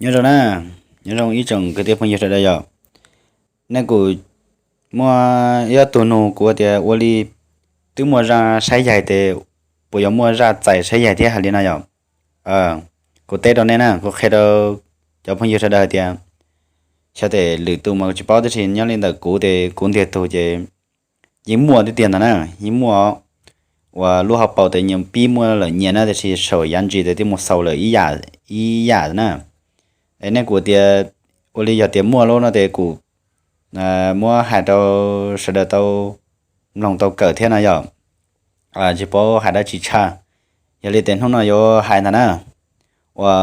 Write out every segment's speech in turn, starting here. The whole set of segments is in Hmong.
Nyob zoo na, nyob zoo ib tsoom kwv tij phooj ywg sawv daws yom. Nej kuj muaj ib tug nug kuv tias ua li twb muaj zaj saib yaig tes puas yuav muaj zaj txais saib yaig thiab hais li no yom. Kuv teb rau nej na, kuv qhia rau cov phooj ywg sawv daws hais tias xyov tes lwm tus mas tsis paub tab sis nyob li ntawm kuv tes kuv ntiag tug ces yeej muaj tiag tiag ntag na, yeej muaj uas lub hauv paus tes nyias pib muaj lawm nyias na, tiam sis saum yav ntsis tes twb mus xaus lawm ib yam na. Es nej kuj tias ua li yog tias muaj lub no tes kuv muab hais rau sawv daws tau mloog tau kawm thiab no yom. Tsis paub hais dab tsi tshaj, yog li tes hnub no yuav hais ntag na. Ua,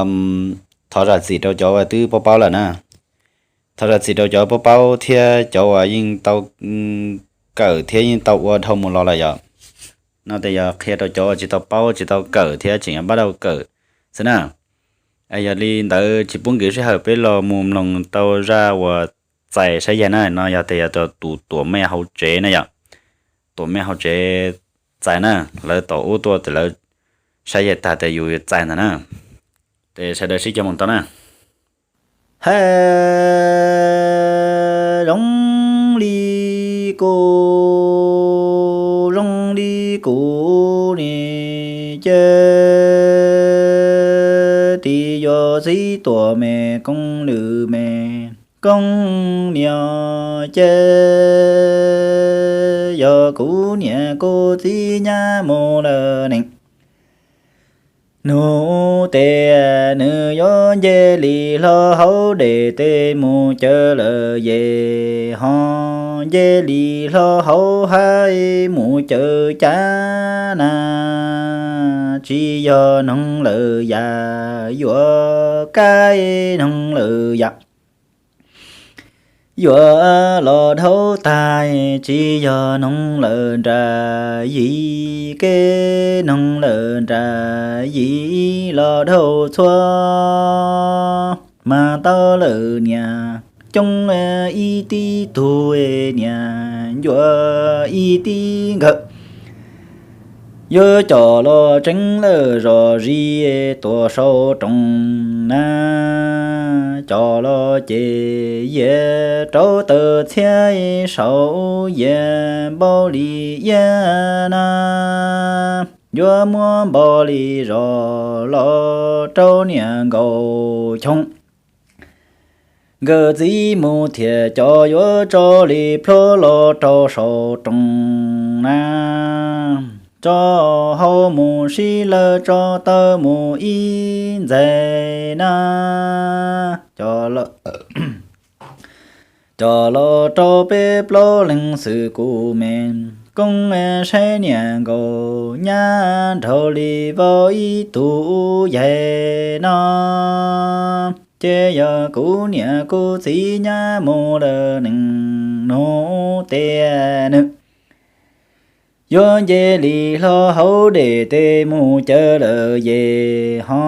thov zam txim rau cov uas twb paub paub lawm na. Thov zam txim rau cov paub paub thiab cov uas yeej tau kawm thiab yeej tau ua dhau mus los lawm yom. No tes yog qhia rau cov uas tsis tau paub tsis tau kawm thiab tseem yuav npaj tau kawm xwb na. Yog li ntawd tsis pub nkim sij hawm peb los mus mloog tau zaj uas txais saib yaig na, no yog tes yog tus tuam mej hauv tsev na yom. Tuam mej hauv tsev txais na, lawv tom ub tuaj tes lawv saib yaig tag tes yus txais ntag na. Tes sawv daws sib cog mus tau na. Hais zoo li kuv, zoo li kuv ne, ces tis yuav txib tuam me koob lwm me koob niam ces yog kuv niam kuv txiv nyab mus lawm ne. Nus tes nws yuav nce li hlo hauv dej tes mus cawv lawm yej, ho nce li hlo hauv hav mus cawv cav na. Tsis yog noog lawm yam, yuav kav noog lawm yam, yuav los dhau tag. Tsis yog noog lawm nram yim, kev noog lawm nram yim los dhau txhua. Mas tau lawm niam coob ib tib tug niam ncuav ib tib nkawg, yuav coj los tseev lawm zos zis tuaj saum rooj na. Coj los ces yias rau taw txhiab saum yias npaum li iab na. Yuav muab npaum li zos los rau niam nkaus choo. Nkawd txiv mus thiaj coj yuav tso li plhuav los rau saum rooj na. Tso hau mus sib lawv, tso taw mus ib ntxais na. Coj los rau peb plaub leeg xwb kuv me koob, saib niam nkaus nyab nraug li vau ib tug yaig no. Ces yog kuv niam kuv txiv nyab mus lawm neej nus tiag nws yuav nce li hlo hauv dej tes mus cawv lawm yej, ho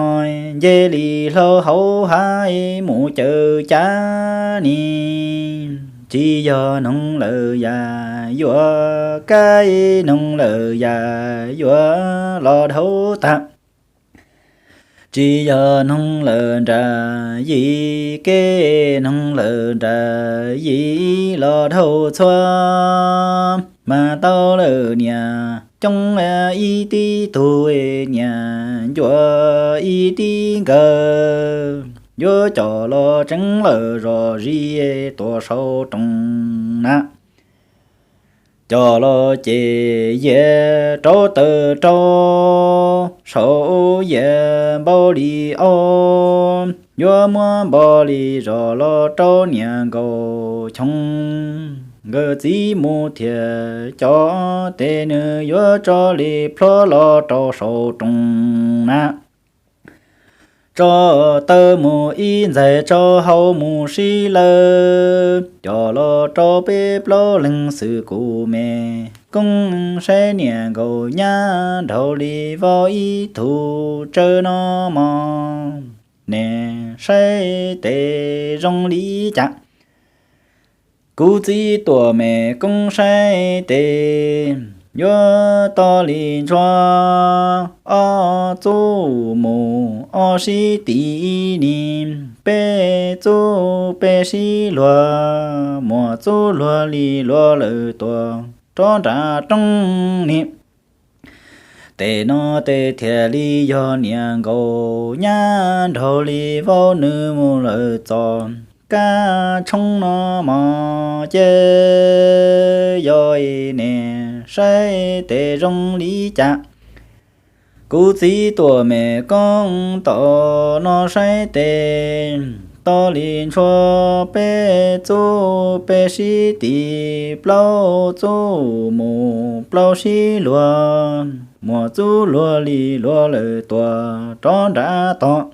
nce li hlo hauv hav mus cawv cav ni. Tsis yog noog lawm yam, yuav kav noog lawm yam, yuav los dhau tag. Tsis yog noog lawm nram yim, kev noog lawm nram yim los dhau txhua. Mas tau lawm niam coob ib tib tug, niam ncuav ib tib nkawg, yuav coj los tseev lawm zos zis tuaj saum rooj na. Coj los ces yias rau taw rau saum yias npaum li ob, yuav muab npaum li zos los rau niam nkaus choo. Nkawd txiv mus thiaj coj tes nws yuav tso li plhuav los rau saum rooj na. Tso taw mus ib ntxais, tso hau mus sib lawv, coj los rau peb plaub leeg xwb kuv me koob, saib niam nkaus nyab nraug li vau ib tug tsawv no mog. Nej saib tes zoo li cas? Kuv txiv tuam me koob saib tes yuav to li ntsuag ob txub mus ob sib tis ib ni, peb txub peb sib luag, muam txub luag li luag lawm tuag rov nram roob ni. Tes no tes thiaj li yog niam nkaus nyab nraug li vauv nws mus lawm txog kab tshoob no mog ces yog ib ne saib tes zoo li cas. Kuv txiv tuam me koob tom no saib tes tau li ntshua, peb txub peb sib tis, plaub txub mus plaub sib luag, muam txub luag li luag lawm tuag rov nram tog.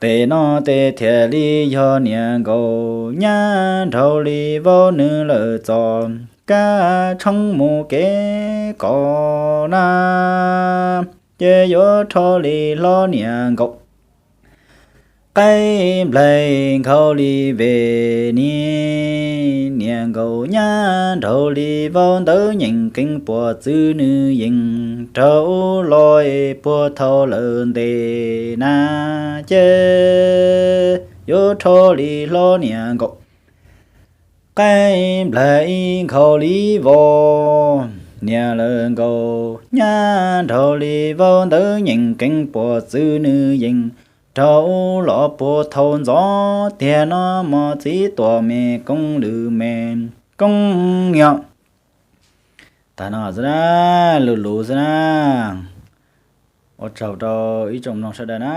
Tes no tes thiaj li yog niam nkaus nyab nraug li vauv nws lawm txog kab tshoob mus kev kom na, ces yuav rho li hlob niam nkaus qaib nplaig nkhaus li ve ni. Niam nkaus nyab nraug li vauv ntawd nyeem keeb puag txwv nws yees raug los puag thaum lawm ntev na, ces yuav rho li hlob niam nkaus qaib nplaig nkhaus li vos. Niam lawv nkaus nyab nraug li vauv ntawd nyeem keeb puag txwv nws yees raug los puag thaum ntxov tiag no mog, txiv tuam me koob lwm me koob yog. Tag no xwb na, lus lus xwb na. Ua tsaug rau ib tsoom mloog sawv daws na.